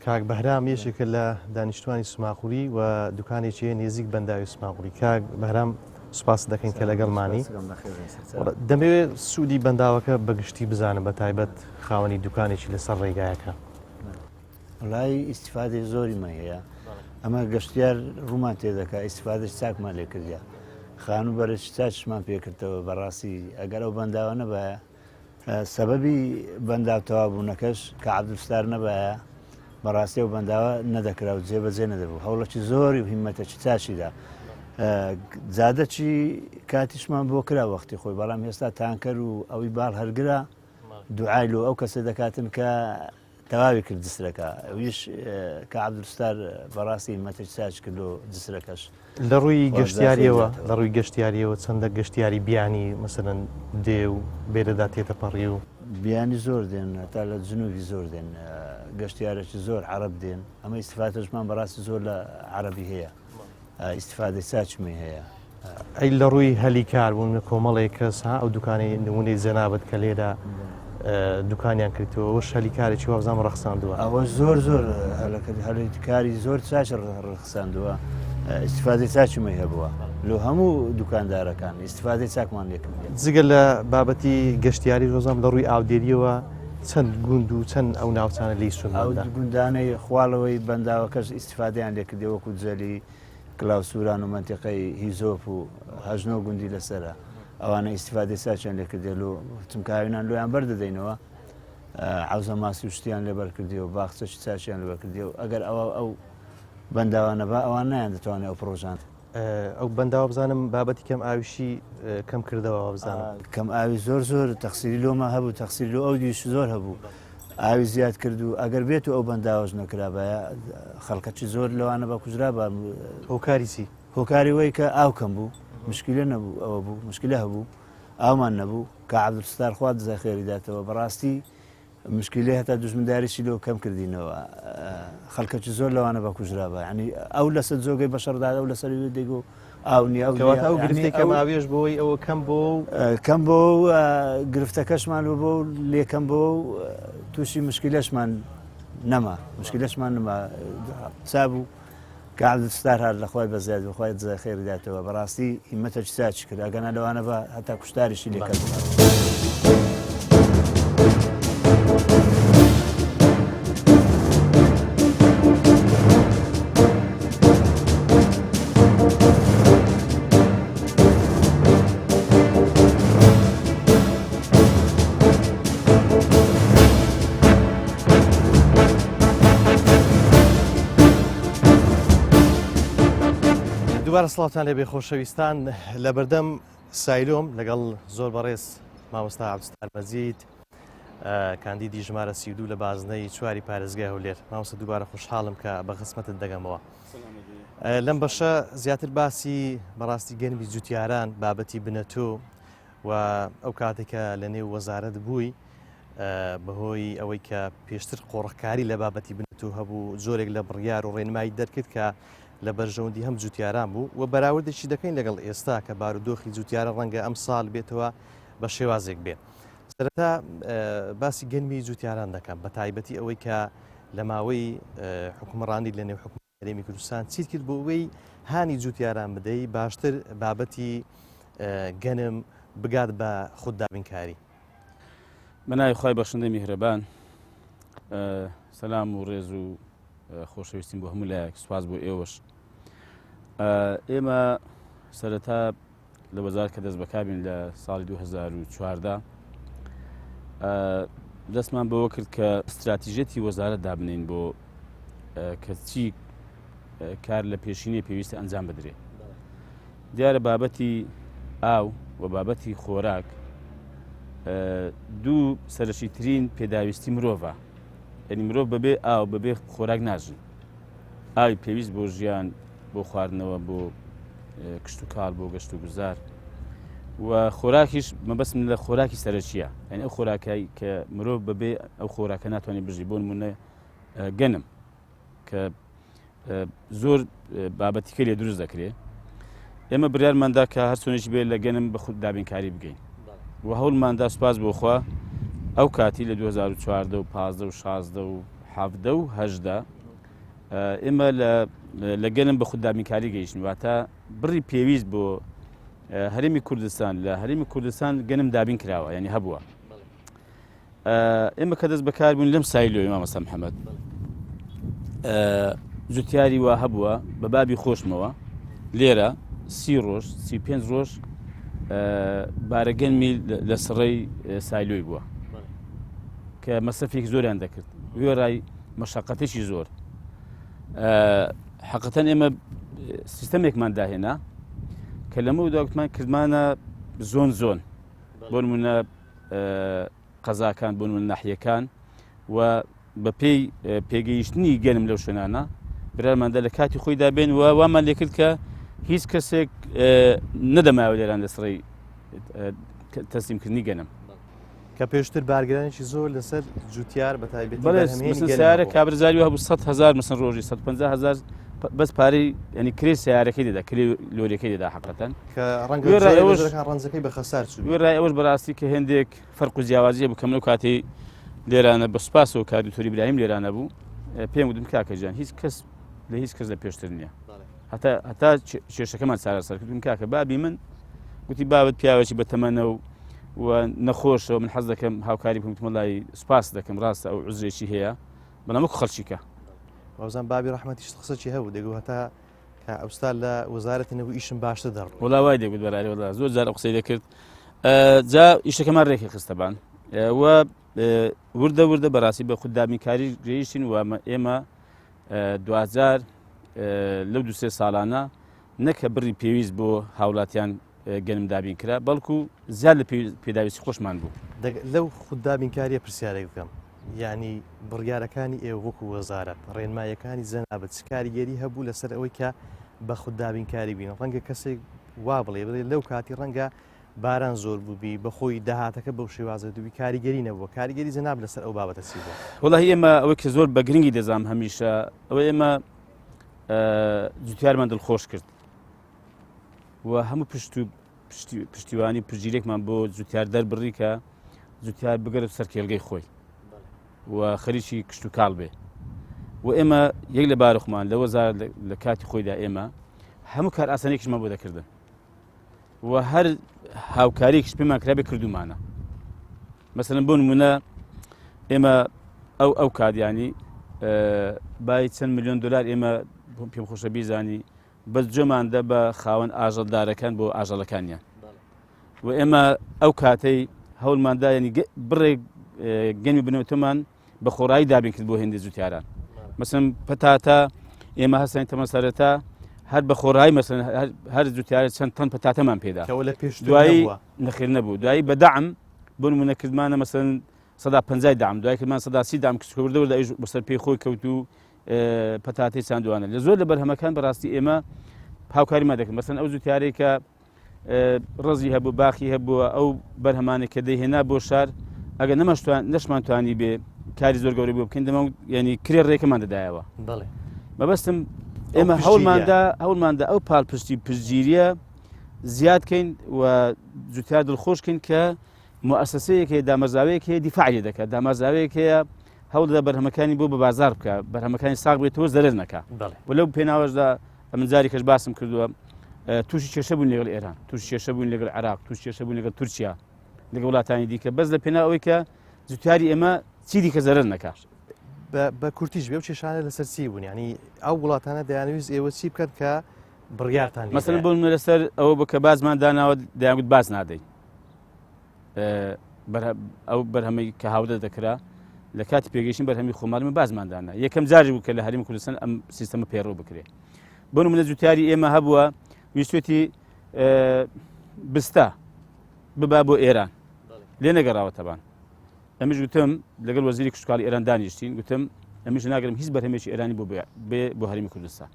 کاک بەهرام یەکێکە لە دانیشتوانی سماقولی و دوکانێکی هەیە نێزیک بەنداوی سماقولی کاک بەهرام سوپاس دەکەین کە لەگەڵمانی دەمەوێت سوودی بەنداوەکە بەگشتی بزانم بە تایبەت خاوەنی دوکانێکی لەسەر ڕێگایەکە وڵی ئیسیفادەی زۆری مە هەیە ئەمە گەشتیار ڕوومان تێدەکە ئیسیفادەش چاکمان لێ کردیا خانوو بەرە چاچمان پێکردەوە بەڕاستی ئەگەر ئەو بەنداوە نەبایە سەبەبی بەنداو تەواوبوونەکەش کە عەبدولستار نەبایە بەڕاستی ئەو بەنداوە نەدەکرا و جێبەجێ نەدەبوو هەوڵەکی زۆری و هیمەتەکی چاشیدا جادەچی کاتیشمان بۆ کرا وەختی خۆی بەڵام هێستا تانکەر و ئەوی باڵ هەرگرا دوعای لۆ ئەو کەسە دەکاتن کە تەواوی کرد جسرەکە ئەویش کە عەبدولستار بەڕاستی هیمەتێکی چاچ کرد لۆ جسرەکەش. لە ڕووی گەشتیاریەوە لە ڕووی گەشتیاریەوە چەندە گەشتیاری بیانی مەسەلەن دێ و بێرەدا تێتە پەڕی و. بیانی زۆر دێن هەتا لە جنوبی زۆر دێن گەشتیارێکی زۆر عەرەب دێن ئەمە ئیستفادەشمان بەڕاستی زۆر لە عەرەبی هەیە ئیستفادەی چاچمی هەیە. ئەی لە ڕووی هەلی کار بوون کۆمەڵێک کەس ها ئەو دوکانەی نمونەی جەنابت کە لێرە دوکانیان کردەوە ئەوەش هەلی کارێکی وابزانم ڕەخساندووە. ئەوە زۆر زۆر هەلی کاری زۆر چاچ ڕەخساندووە ئیستفادەی چاچمەی هەبووە لۆ هەموو دوکاندارەکان ئیستفادەی چاکمان لێکردیە. جگە لە بابەتی گەشتیاری ڕۆزام لە ڕووی ئاودێریەوە چەند گوند و چەند ئەو ناوچانە لێی سوودمەندە؟ ئەو گوندانەی خواڵەوەی بەنداوەکەش ئیستفادەیان لێکردیە وەکو جەلی کلاوسوران و مەنتیقەی هیزۆپ و هەژنۆ گوندی لەسەرە ئەوانە ئیسیفادەی ساچیان لێ کردێ لۆ چونکە هاوینان لۆیان بەردەدەینەوە عەوزە ماسی و شتیان لێ بەر کردی و باخچەشی چاچیان لەبەر کردی و ئەگەر ئەوە ئەو بەنداوانە با ئەوان نایان دەتوانێت ئەو پرۆژان ئەو بەنداوە بزانم بابەتی کەم ئاویشی کەم کردەوە بزانم کەم ئاوی زۆر زۆر تەخسیری لۆمە هەبوو تەخسیری لۆ ئەو دیش زۆر هەبوو ئاوی زیاد کرد و ئەگەر بێت و ئەو بەنداوەش نەکرابایە خەڵکەکی زۆر لەوانە بە کوژرابا. هۆکاری چی؟ هۆکاری وەی کە ئاو کەم بوو مشکلە نەبوو ئەوە بوو مشکلە هەبوو ئاومان نەبوو کە عەبدولستار خوا جزای خێری داتەوە بەڕاستی. مشکیلەی هەتا دوژمنداریشی لۆ کەم کردینەوە خەڵکەکی زۆر لەوانە بە کوژرابا ینی ئەو لەسەر جۆگەی بەشەڕدا ئەو لەسەر دەیگو ئاو نیە ئەو کەواتە ئەو گرفتەی کەم ئاوێش بۆی ئەوە کەم بۆ کەم بۆ گرفتەکەشمان بۆ بۆ لێکەم بۆ تووشی مشکلەشمان نەما مشکلەشمان نەما سابوو کە عەبدولستار هات لە خوای بەزیاد بێ خوای جزای خێری داتەوە بەڕاستی هیمەتەکی چاکی کرد ئەگەنا لەوانە بە هەتا کوشتاریشی لێ کرد. دووبارە سڵاوتان لێبێ خۆشەویستان لە بەردەم سایلۆم لەگەڵ زۆر بەڕێز مامۆستا عەبدولستار مەجید کاندیدی ژمارە 32 لە بازنەی چواری پارێزگای هەولێر مامۆستا دووبارە خۆشحاڵم کە بە خزمەتت دەگەمەوە لەم بەشە زیاتر باسی بەڕاستی گەنمی جوتیاران بابەتی بنەتۆ و ئەو کاتێک کە لە نێو وەزارەت بووی بەهۆی ئەوەی کە پێشتر قۆڕخکاری لە بابەتی بنەتۆ هەبوو جۆرێک لە بڕیار و ڕێنمایی دەرکرد کە لە بەرژەوەندی هەم جوتیاران بوو و بەراوردێکی دەکەین لەگەڵ ئێستا کە بارودۆخی جوتیارە ڕەنگە ئەم ساڵ بێتەوە بە شێوازێک بێ. سەرەتا باسی گەنمی جوتیاران دەکەم بە تایبەتی ئەوەی کە لە ماوەی حکومڕانی لە نێو حکومەتی هەرێمی کوردستان چیت کرد بۆ ئەوەی هانی جوتیاران بدەی باشتر بابەتی گەنم بگات بە خود دابینکاری؟ بە ناوی خوای بەخشندەی میهرەبان سەلام و ڕێز و خۆشەویستیم بۆ هەموو لایەک سوپاس بۆ ئێوەش ئێمە سەرەتا لە وەزارەت کە دەست بەکاربین لە ساڵی 2014 دەستمان بەوە کرد کە استراتیژەتی وەزارەت دابنین بۆ کە چی کار لە پێشینەی پێویستە ئەنجام بدرێ دیارە بابەتی ئاو و بابەتی خۆراک دوو سەرەکی ترین پێداویستی مرۆڤە یعنی مرۆڤ بەبێ ئاو بەبێ خۆراک ناژی ئاوی پێویست بۆ ژیان بۆ خواردنەوە بۆ کشتتوکاڵ بۆ گەشت و گوزار و خۆراکیش مەبەستم لە خۆراکی سەرەکیە یعنی ئەو خۆراکای کە مرۆڤ بەبێ ئەو خۆراکە ناتوانێت بژی بۆ نمونە گەنم کە زۆر بابەتیکە لێ دروست دەکرێت ئێمە بریارماندا کە هەر چۆنێکی بێت لە گەنم بە خود دابینکاری بگەین و هەوڵماندا سوپاس بۆخوا ئەو کاتی لە 2014 و 15 و 16 و 17 و 18 ئێمە لە گەنم بە خود دابینکاری گەیشتین واتە بڕی پێویست بۆ هەرێمی کوردستان لە هەرێمی کوردستان گەنم دابین کراوە ینی هەبووە ئێمە کە دەست بەکار بوون لەم سایلۆی مامەستا محەممەد جوتیاری وا هەبووە بە بابی خۆشمەوە لێرە سی ڕۆژ 35 ڕۆژ بارەگەنمی لە سڕەی سایلۆی بووە کە مەسەفێک زۆریان دەکرد وێڕای مەشقەتێکی زۆر حقەتەن ئێمە سیستەمێکمان داهێنا کە لەمە داگوتمان کردمانە zone zone بۆ نمونە قەزاکان بۆ نمونە ناحیەکان و بەپێی پێگەیشتنی گەنم لەو شوێنانە برارماندا لە کاتی خۆیدا بێن و وامان لێکرد کە هیچ کەسێک نەدەماوە لێران لەسڕی تەسلیمکردنی گەنم. کە پێشتر بارگرانێکی زۆر لەسەر جوتیار بە تایبەتی سیارە کابرزاری هەبوو 100 هزار مثلا ڕۆژی 150 هزار بەس پارەی ینی کرێ سیارەکەی دەدا کرێ لۆریەکەی دەدا حقەتەن کە ڕەنگە وێڕای ئەوەش ڕەنجەکەی بە خەسار چوو وێڕای ئەوەش بەڕاستی کە هێندێک فەرق و جیاوازیە بکەم لەو کاتەی لێرانە بە سوپاسەوە کاک دکتۆری ئیبراهیم لێرانە بوو پێم وتم کاکە گیان هیچ کەس لە هیچ کەس لە پێشتر نییە هەتا هەتا کێشەکەمان چارەسەر کردم کاکە بابی من گوتی بابەت پیاوێکی بە تەمەنە و و نەخۆشەوە من حەز دەکەم هاوکاری بکەم وڵی سوپاس دەکەم ڕاستە ئەو عوزرێکی هەیە بەڵام وەکو خەڵکیکە وابزان بابی ڕەحمەتیش قسەکی هەبوو دەگو هەتا کە ئەوستا لە وەزارەتی نەبوو ئیشم باشتر دەڕۆ وڵا وای دەگوت بەراری وڵا زۆر جار ئەو قسەی دەکرد جا ئیشەکەمان ڕێکی خستەبان و وردە وردە بەڕاستی بە خود دابینکاری گەیشتین و ئێمە دواجار لەو دوسێ ساڵانە نەکە بڕی پێویست بۆ هاوڵاتیان گەنم دابین کرا بەڵکو زیاد لە پێداویستی خۆشمان بوو. لەو خود دابینکاریە پرسیارێک بکەم یانی بڕیارەکانی ئێوە وەکو وەزارەت ڕێنماییەکانی جەنابت چ کاریگەری هەبوو لەسەر ئەوەی کە بە خود دابینکاری بین ڕەنگە کەسێک وا بڵێ بڵێ لەو کاتی ڕەنگە باران زۆر بووبی بەخۆی داهاتەکە بەو شێوازە دووی کاریگەری نەبووە کاریگەری جەناب لەسەر ئەو بابەتە چی بووە؟ وەڵاهی ئێمە ئەوەی کە زۆر بە گرنگی دەزانم هەمیشە ئەوە ئێمە جوتیارمان دڵخۆش کرد و هەموو پشت و پشتیوانی پشتگیرێکمان بۆ جوتیار دەربڕی کە جوتیار بگەرە سەر کێلگەی خۆی و خەریکی کشت و کاڵ بێ و ئێمە یەک لە بارخمان لە وەزار لە کاتی خۆیدا ئێمە هەموو کار ئاسانێکیشمان بۆ دەکردن و هەر هاوکاریێکیش پێمان کرابێ کردومانە مەسەلەن بۆ نمونە ئێمە ئەو ئەو کادیانی بای چەند میلیۆن دلار ئێمە پێم خۆشە بیزانی بەس جۆماندە بە خاوەن ئاژەڵدارەکان بۆ ئاژەڵەکانیان و ئێمە ئەو کاتەی هەوڵماندا ینی بڕێک گەنمی بنەوتەمان بە خۆڕایی دابین کرد بۆ هێندی جوتیاران مەسن پەتاتە ئێمە هەستین تەمە سەرەتا هەر بە خۆڕایی مەسن هەر جوتیارە چەند تەن پەتاتەمان پێدا لە پێش دوایی نەخێر نەبوو دوایی بە دەعم بۆ نمونە کردمانە مەسن سەدا پەنجای دام دوای کردمان سەدا سی دام کچکە وردە وردە ئەویش بەسەر پێی خۆی کەوت و پەتاتەی چاندوانە لە زۆر لە بەرهەمەکان بەڕاستی ئێمە هاوکاریمان دەکەن مەسەن ئەو جوتیارەی کە ڕزی هەبوو باخی هەبووە ئەو بەرهەمانێک کە دەیهێنا بۆ شار ئەگەر نەمەشتوان نەشمانتوانی بێ کاری زۆر گەورە بۆ بکەین دەمە ینی کرێ ڕێکەمان دەدایەوە بەڵێ مەبەستم ئێمە هەوڵماندا هەوڵماندا ئەو پاڵپشتی پشتگیریە زیاد کەین و جوتیار دڵخۆشکەین کە موئەسەسەیەک هەیە دامەزراوەیەک هەیە دیفاعی لێ دەکات دامەزراوەیەک هەیە هەوڵ دەدا بەرهەمەکانی بۆ بە بازار بکە بەرهەمەکانی ساغ بێتەوە زەرەر نەکا و لەو پێناوەشدا ئەمن جاری کەش باسم کردووە تووشی کێشە بوون لەگەڵ ئێران تووشی کێشە بوون لەگەڵ عێراق تووشی کێشە بوون لەگەڵ تورکیا لەگەڵ وڵاتانی دیکە بەس لە پێناو ئەوەی کە جوتیاری ئێمە چی دیکە زەرەر نەکا بە کورتیش بێ و کێشانە لەسەر چی بوون ینی ئەو وڵاتانە دەیانویست ئێوە چی بکەن کە بڕیارتان مەسەلەن بۆ لەسەر ئەوە بکە بازمان داناوە دەیانگوت باز نادەین ئەو بەرهەمەی کە هاودە دەکرا لە کاتی پێگەیشتن بەرهەمی خۆماڵی من بازمان دانا یەکەم جاری بوو کە لە هەرێمی کوردستان ئەم سیستەمە پەیڕەو بکرێ بۆ نمونە جوتیاری ئێمە هەبووە ویستێتی بستە ببا بۆ ئێران لێ نەگەڕاوە تەبان ئەمیش گوتم لەگەڵ وەزیری کشتوکاڵی ئێران دانیشتین گوتم ئەمیش ناگرم هیچ بەرهەمێکی ئێرانی بۆ بێ بۆ هەرێمی کوردستان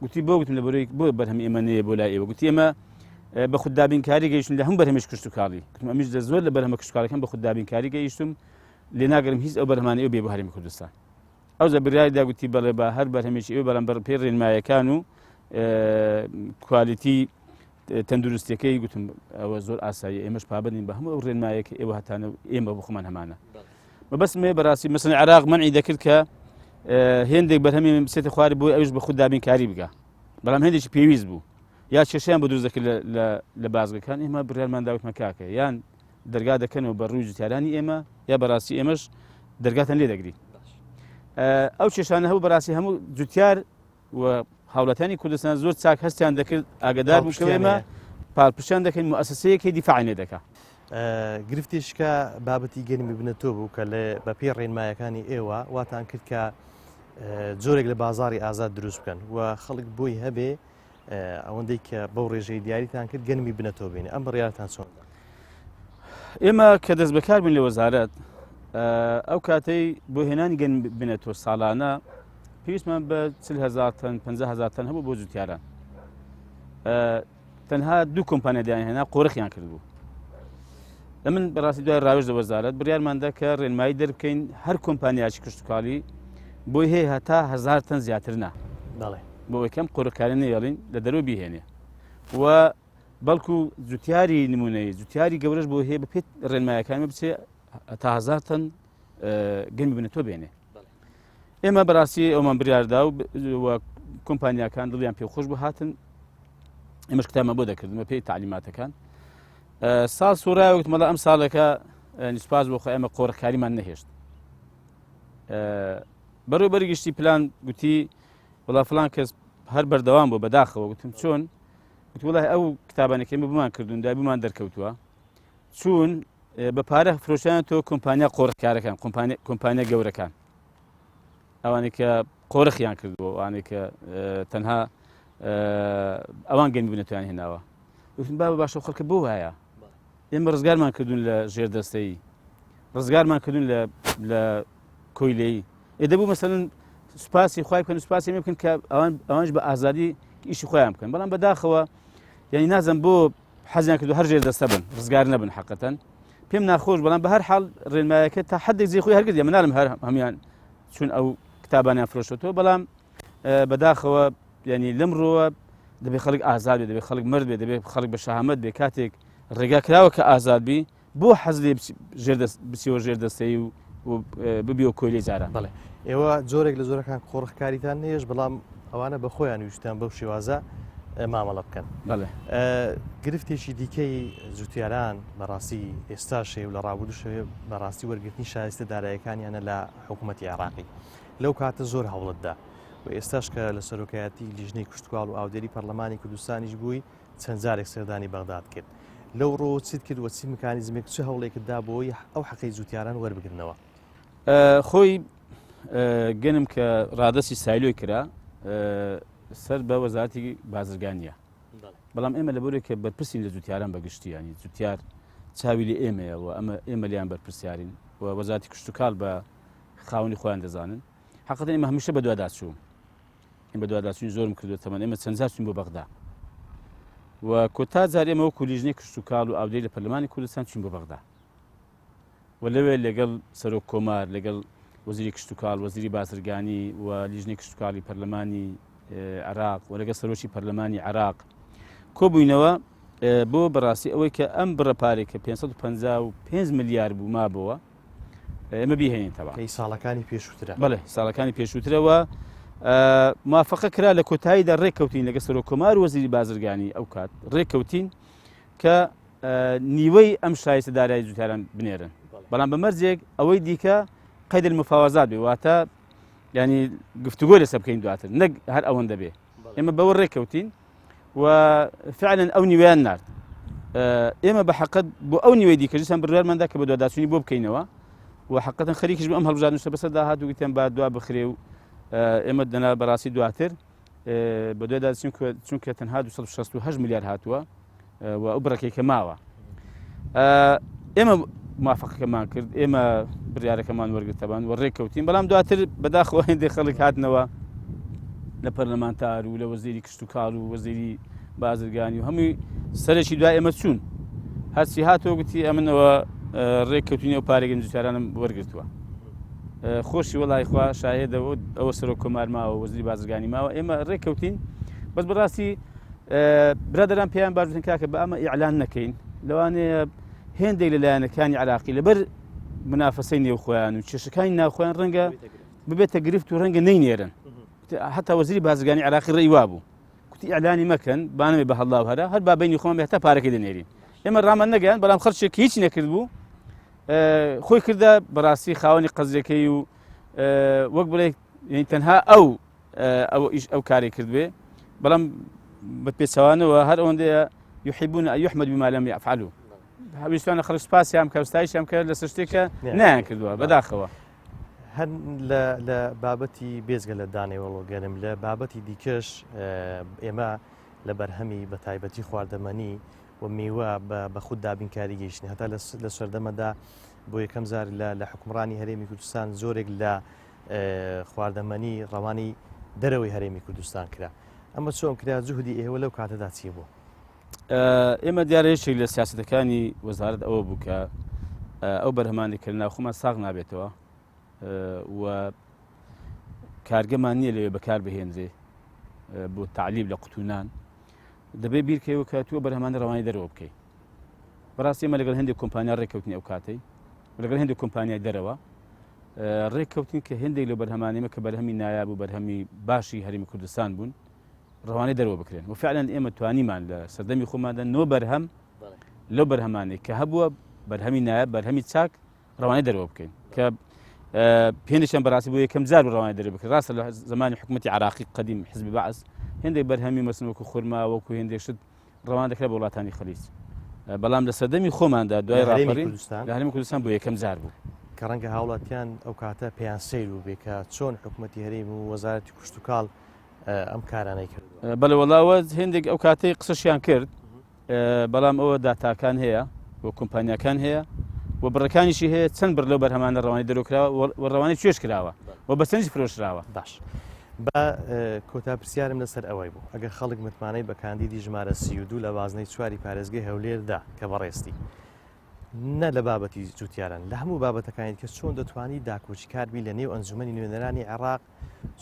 گوتی بۆ گوتم لە بەرەی بۆ بەرهەم ئێمە نەیە بۆ لای ئێوە گوتی ئێمە بە خود دابینکاری گەیشتن لە هەم بەرهەمێک کشتوکاڵی گوتم ئەمیش لە زۆر لە بەرهەمە کشتوکاڵەکان بە خود دابینکاری گەیشتم لێ ناگرم هیچ ئەو بەرهەمانەی ئەو بێ بۆ هەرێمی کوردستان ئەو جا بریاری دا گوتی بەڵێ بە هەر بەرهەمێکی ئێوە بەڵام بەر پێی ڕێنمایەکان و کوالیتی تەندروستیەکەی گوتم ئەوە زۆر ئاسایی ئێمەش پابندین بە هەموو ئەو ڕێنمایە کە ئێوە هەتانە ئێمە بۆ خۆمان هەمانە مەبەستم هەیە بەڕاستی مەسەن عێراق مەنعی دەکرد کە هێندێک بەرهەمی بچێتە خواری بۆی ئەوش بە خود دابینکاری بگا بەڵام هێندێکی پێویست بوو یا کێشیان بە دروست دەکرد لە بازگەکان ئێمە بڕیارمان داوتمە کاکە یان دەرگا دەکەنەوە بە ڕووی جوتیارانی ئێمە یا بەڕاستی ئێمەش دەرگاتان لێ دەگری ئەو کێشانە هەبوو بەڕاستی هەموو جوتیار و هاوڵاتیانی کوردستان زۆر چاک هەستیان دەکرد ئاگدار بوو کە ئێمە پاڵپشتیان دەکەین موسسەیەکی دیفاعی لێ دەکا. گرفتیشکە بابەتی گەنمی بنە تۆ بوو کە لە بەپێی ڕێنمایەکانی ئێوە واتان کرد کە جۆرێک لە بازاری ئازاد دروست بکەن و خەڵک بۆی هەبێ ئەوەندەی کە بەو ڕێژەی دیاریتان کرد گەنمی بنەتۆ بینێ ئەم بڕیارتان چۆن ئێمە کە دەست بەکار بووین لە وەزارەت ئەو کاتەی بۆ هێنانی گەنم بنەتۆ ساڵانە پێویستمان بە 40 هزار تەن 50 هزار تەن هەبوو بۆ جوتیاران تەنها دوو کۆمپانیا دیان هێنا قۆرخیان کردبوو لە من بەڕاستی دوای ڕاوێژ لە وەزارەت بڕیارماندا کە ڕێنمایی دەربکەین هەر کۆمپانیاکی کشتتوکاڵی بۆی هەیە هەتا هزار تەن زیاتر نا بەڵێ بۆ یەکەم قۆرخکاری نەیەڵین لە دەرەوە بیهێنێ و بەڵکو جوتیاری نمونەی جوتیاری گەورەش بۆ هەیە بەپێت ڕێنمایەکان بچێ تا هزار تەن گەنمی بنە تۆ بێنێ ئێمە بەڕاستی ئەومان بریاردا و کۆمپانیاکان دڵیان پێخۆش بوو هاتن ئێمەش کتابمان بۆ دەکردن بە پێی تعلیماتەکان ساڵ سوورای وتم مەڵا ئەم ساڵەکە سوپاس بۆ خۆ ئێمە قۆرخکاریمان نەهێشت بەڕێوبەری گشتی پلان گوتی وڵا فلان کەس هەر بەردەوام بوو بەداخەوە گوتم چۆن گوتی وڵای ئەو کتابانەکەی ئێمە بمان کردوون دای بمان دەرکەوتووە چوون بە پارە فرۆشیان تۆ کۆمپانیا قۆرخکارەکان کۆمپانیا گەورەکان ئەوانەی کە قۆرخیان کردووە ئەوانەی کە تەنها ئەوان گەنمی بنەتوان هێناوە وتم بابە باشە خەڵکە بۆ وایە ئێمە ڕزگارمان کردوون لە ژێر دەستەیی ڕزگارمان کردوون لە لە کۆیلەیی ئێ دەبوو مەسەلەن سوپاسی خوای بکەن سوپاسی ئێمە بکەن کە ئەوان ئەوانش بە ئازادی ئیشی خۆیان بکەن بەڵام بەداخەوە یعنی نازم بۆ حەزیان کردو هەر ژێر دەستە بن ڕزگار نەبن حقەتەن پێم ناخۆش بەڵام بە هەر حاڵ ڕێنمایەکە تا حدێک جێ خۆی هەرگرت منالم هەر هەموان چون ئەو کتابانیان فرۆشتەوە بەڵام بەداخەوە ینی لەم ڕۆوە دەبێ خەڵک ئازاد بێ دەبێ خەڵک مرد بێ دەبێ خەڵک بە شەهامەت بێ کاتێک ڕێگا کراوە کە ئازاد بی بۆ حەز لێ بچیەوە ژێر دەستەی و ببیەوە کۆیلەی جاران. بەڵێ ئێوە جۆرێک لە جۆرەکان قۆرخکاریتان نێش بەڵام ئەوانە بە خۆیان ویستیان بەو شێوازە مامەڵە بکەن. بەڵێ. گرفتێکی دیکەی جوتیاران بەڕاستی ئێستاش هەیە و لە ڕابردووش هەیە بەڕاستی وەرگرتنی شایستە دارایەکانیانە لە حکوومەتی عێراقی. لەو کاتە زۆر هەوڵت دا و ئێستاش کە لە سەرۆکایەتی لیژنەی کشتوکاڵ و ئاودێری پەرلەمانی کوردستانیش بووی چەند جارێک سەردانی بەغداد کرد لەو ڕۆوە چیت کرد و چی مکانیزمێک چ هەوڵێکت دا بۆی ئەو حەقەی جوتیاران وەربگرنەوە؟ خۆی گەنم کە ڕادەستی سایلۆی کرا سەر بە وەزارەتی بازرگانیە بەڵام ئێمە لە بۆرێک کە بەرپرسین لە جوتیاران بەگشتی ینی جوتیار چاوی لە ئێمەیە و ئەمە ئێمە لیان بەرپرسیارین و وەزارەتی کشتتوکال بە خاونی خۆیان دەزانن حقیقەتەن ئێمە هەمیشە بەدواداچوو ئێمە بەدواداچوونی زۆرم کردووە تەمان ئێمە چەند جار چوین بۆ بەغدا و کۆتا جار ئێمە وەکو لیژنەی کشتوکاڵ و ئاودێری لە پەرلەمانی کوردستان چوین بۆ بەغدا و لەوێ لەگەڵ سەرۆک کۆمار لەگەڵ وەزیری کشتوکاڵ وەزیری بازرگانی و لیژنەی کشتوکاڵی پەرلەمانی عێراق و لەگەڵ سەرۆکی پەرلەمانی عێراق کۆبووینەوە بۆ بەڕاستی ئەوەی کە ئەم بڕە پارێک کە 555 ملیار بوو مابەوە ئێمە بیهێنینەوە کەی ساڵەکانی پێشووترە بەڵێ ساڵەکانی پێشووترەوە موافقە کرا لە کۆتاییدا ڕێککەوتین لەگە سەرۆک کۆمار وەزیری بازرگانی ئەو کات ڕێککەوتین کە نیوەی ئەم شایستە دارایی جوتیاران بنێرن بەڵام بە مەرجێک ئەوەی دیکە قید المفاوضات بێ واتە ینی گفتوگۆ لەسەر بکەین دواتر نەک هەر ئەوەندە بێ ئێمە بەوە ڕێککەوتین و فعلا ئەو نیوەیان نارد ئێمە بە حقت بۆ ئەو نیوەی دیکە دیسان بڕیارماندا کە بە دواداچوونی بۆ بکەینەوە و حقەتەن خەریکیش بۆ ئەم هەڵبژاردنشە بەسەر داهات و گوتیان با دوا بخرێ و ئێمە دەنا بەڕاستی دواتر بە دوای داچین چونکە تەنها 268 ملیار هاتووە و ئەو بڕەکەی کە ماوە ئێمە موافقەکەمان کرد ئێمە بڕیارەکەمان وەرگرتەبان و ڕێککەوتین بەڵام دواتر بەداخەوە هێندێک خەڵک هاتنەوە لە پەرلەمانتار و لە وەزیری کشتتوکاڵ و وەزیری بازرگانی و هەمووی سەرێکی دوای ئێمە چوون هەرچی هاتەوە گوتی ئەمنەوە ڕێککەوتنی ئەو پارێگەن جوتیارانم وەرگرتووە خۆشی وەڵای خوا شاهێدەوە ئەوە سەرۆک کۆمار ماوە وەزیری بازرگانی ماوە ئێمە ڕێککەوتین بەس بەڕاستی برادەران پێیان باش بتن کاکە بە ئەمە ئیعلان نەکەین لەوانەیە هێندێک لە لایەنەکانی عراقی لەبەر منافەسەی نێوخۆیان و کێشەکانی ناوخۆیان ڕەنگە ببێتە گرفت و ڕەنگە نەینێرن حتا وەزیری بازرگانی عراقی ڕێی وابوو کوتی ئیعلانی مەکەن بانەوێ بە هەڵا و هەرا هەر بابینی خۆمان بێت تا پارەکەی دەنێرین ئێمە ڕامان نەگەیان بەڵام خەرچێک هیچ نەکرد بوو خۆی کردە بەڕاستی خاوەنی قەزیەکەی و وەک بڵێ تەنها ئەو ئەو ئیش ئەو کاری کردبێ بەڵام بە پێچەوانەوە هەر ئەوەندەیە يحبون أن يحمد بما لم يفعلوا ویستوانە خەڵک سپاسیان بکە ستایشیان بکە لەسەر شتێکە نایان کردووە بەداخەوە هەر لە بابەتی بێزگە لە دانەوەڵۆ گەرم لە بابەتی دیکەش ئێمە لە بەرهەمی بە تایبەتی خواردەمەنی و میوە بە خود دابینکاری گەیشتن هەتا لە سەردەمەدا بۆ یەکەم جار لە حکومڕانی هەرێمی کوردستان زۆرێک لە خواردەمەنی ڕەوانی دەرەوەی هەرێمی کوردستان کرا ئەمە چۆن کرا جوهدی ئێوە لەو کاتەدا چی بوو؟ ئێمە دیارە یەکێک لە سیاستەکانی وەزارەت ئەوە بوو کە ئەو بەرهەمانی کە ناوخۆمان ساغ نابێتەوە و کارگەمان نییە لەوێ بەکار بهێنرێ بۆ تعلیب لە قوتونان دەبێ بیرکەوە کە تۆ بەرهەمانی ڕەوانی دەرەوە بکەیت بەڕاستی ئێمە لەگەڵ هەندێک کۆمپانیا ڕێککەوتنی ئەو کاتەی لەگەڵ هەندێک کۆمپانیای دەرەوە ڕێککەوتین کە هەندێک لە بەرهەمانیمە کە بەرهەمی نایاب و بەرهەمی باشی هەرێمی کوردستان بوون ڕەوانەی دەرەوە بکرێن و فعلەن ئێمە توانیمان لە سەردەمی خۆماندا نۆ بەرهەم لەو بەرهەمانەی کە هەبووە بەرهەمی نایاب بەرهەمی چاک ڕەوانەی دەرەوە بکەین کە پێنیشان بەڕاستی بۆ یەکەم جار ڕەوانەی دەرەوە بکرێت ڕاستە لە زمانی حکوومەتی عراقی قەدیم حزبی بەعس هێندێک بەرهەمی مەسن وەکو خورما وەکو هێندێک شت ڕەوان دەکرا بۆ وڵاتانی خەلیج بەڵام لە سەردەمی خۆماندا دوای ڕاپەڕین لە هەرێمی کوردستان بۆ یەکەم جار بوو. کە ڕەنگە هاوڵاتیان ئەو کاتە پێیان سەیر بوو بێ کە چۆن حکوومەتی هەرێم و وەزارەتی کشتوکاڵ ئەم کارانەی کردووە. بەڵێ وەڵا ئەوە هێندێک ئەو کاتەی قسەشیان کرد بەڵام ئەوە داتاکان هەیە و کۆمپانیاکان هەیە و بڕەکانیشی هەیە چەند بڕ لەو بەرهەمانە ڕەوانی دەرەوە کراوە و ڕەوانی کوێش کراوە و بە چەندیش فرۆشراوە. باش. با کۆتا پرسیارم لەسەر ئەوەی بوو ئەگەر خەڵک متمانەی بە کاندیدی ژمارە 32 لە بازنەی چواری پارێزگەی هەولێر دا کە بەڕێزتی نە لە بابەتی جوتیاران لە هەموو بابەتەکانی کە چۆن دەتوانی داکۆکیکار بی لە نێو ئەنجومەنی نوێنەرانی عێراق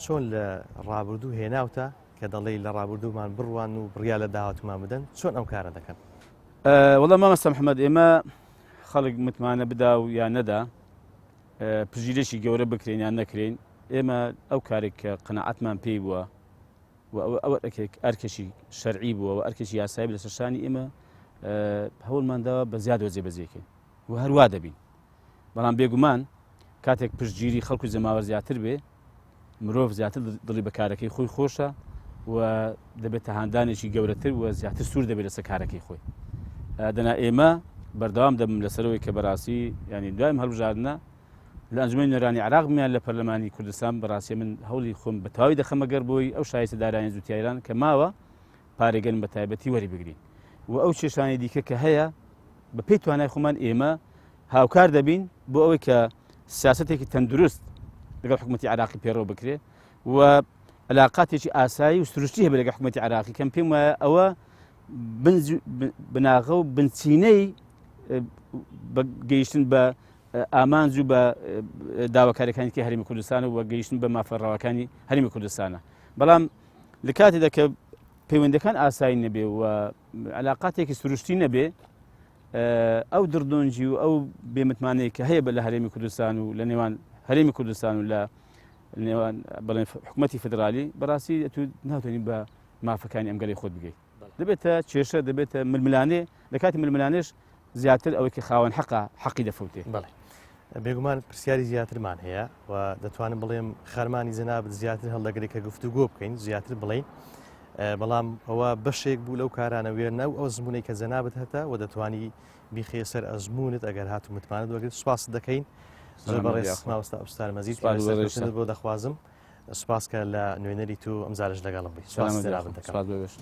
چۆن لە ڕابردوو هێناوتە کە دەڵێی لە ڕابردوومان بڕوان و بڕیار لە داهاتوومان بدەن چۆن ئەم کارە دەکەن؟ وەڵا مامۆستا محەممەد ئێمە خەڵک متمانە بدا و یا نەدا پژیرێکی گەورە بکرێن یان نەکرێن ئێمە ئەو کارێک کە قەنەعەتمان پێی بووە و ئەوە ئەوە ئەرکێک ئەرکێکی شەرعی بووە و ئەرکێکی یاسایی لەسەر شانی ئێمە هەوڵمان داوە بە زیادەوە جێبەجێکەین و هەروا دەبین بەڵام بێگومان کاتێک پشتگیری خەڵک و جەماوەر زیاتر بێ مرۆڤ زیاتر دڵی بە کارەکەی خۆی خۆشە و دەبێتە هاندانێکی گەورەتر و زیاتر سوور دەبێت لەسەر کارەکەی خۆی دەنا ئێمە بەردەوام دەبم لەسەرەوەی کە بەڕاستی ینی دوایم هەڵبژاردنە لە ئەنجومەنی نوێنەرانی عێراق بم یان لە پەرلەمانی کوردستان بەڕاستی من هەوڵی خۆم بە تەواوی دەخەمە گەر بۆی ئەو شایستە دارایە جوتیاران کە ماوە پارێگەن بە تایبەتی وەری بگرین و ئەو کێشانەی دیکە کە هەیە بە پێی توانای خۆمان ئێمە هاوکار دەبین بۆ ئەوەی کە سیاستێکی تەندروست لەگەڵ حکوومەتی عراقی پێڕەو بکرێ و علاقاتێکی ئاسایی و سروشتی هەبێت لەگەڵ حکوومەتی عراقی کەم پێم وایە ئەوە بناغە و بنچینەی گەیشتن بە ئامانج و بە داواکاریەکانی کە هەرێمی کوردستان و گەیشتن بە مافە ڕەواکانی هەرێمی کوردستانە بەڵام لە کاتێدا کە پەیوەندەکان ئاسایی نەبێ و علاقاتێکی سروشتی نەبێ ئەو دڕدۆنجی و ئەو بێمتمانەیە کە هەیە بە لە هەرێمی کوردستان و لە نێوان هەرێمی کوردستان و لە نێوان بڵێن حکوومەتی فدرالی بەڕاستی تو ناتوانانی بە مافەکانی ئەم گەلی خۆت بگەیت دەبێتە کێشە دەبێتە ململانێ لە کاتی ململانێش زیاتر ئەوەی کە خاوەن حەقە حەقی دەفەوتێ. بەڵێ بێگومان پرسیاری زیاترمان هەیە و دەتوانم بڵێم خەرمانی جەنابت زیاتر هەڵدەگرێت کە گفتوگۆ بکەین زیاتر بڵێین بەڵام ئەوە بەشێک بوو لەو کارانە وێرنە و ئەو زمونەی کە جەنابت هەتە و دەتوانی بیخێ سەر ئەزمونت ئەگەر هاتو متمانەت وەگرت سوپاست دەکەین زۆر بەڕێز مامۆستا ئوستار مەزید بۆ دەخوازم. سوپاس کە لە نوێنەری تو ئەمجارەش لەگەڵم بووی. سوپاس جەنابت دەکەم. سوپاس بۆ ئێوەش.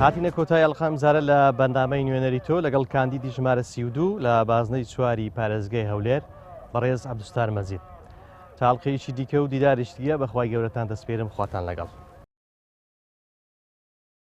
هاتینە کۆتای ئەڵقە ئەمجارە لە بەرنامەی نوێنەری تۆ لەگەڵ کاندیدی ژمارە 32 لە بازنەی چواری پارێزگای هەولێر بەڕێز عەبدولستار مەجید. تا ئەڵقەیەکی دیکە و دیدارێکی دیکە بەخوای گەورەتان دەسپێرم خواتان لەگەڵ.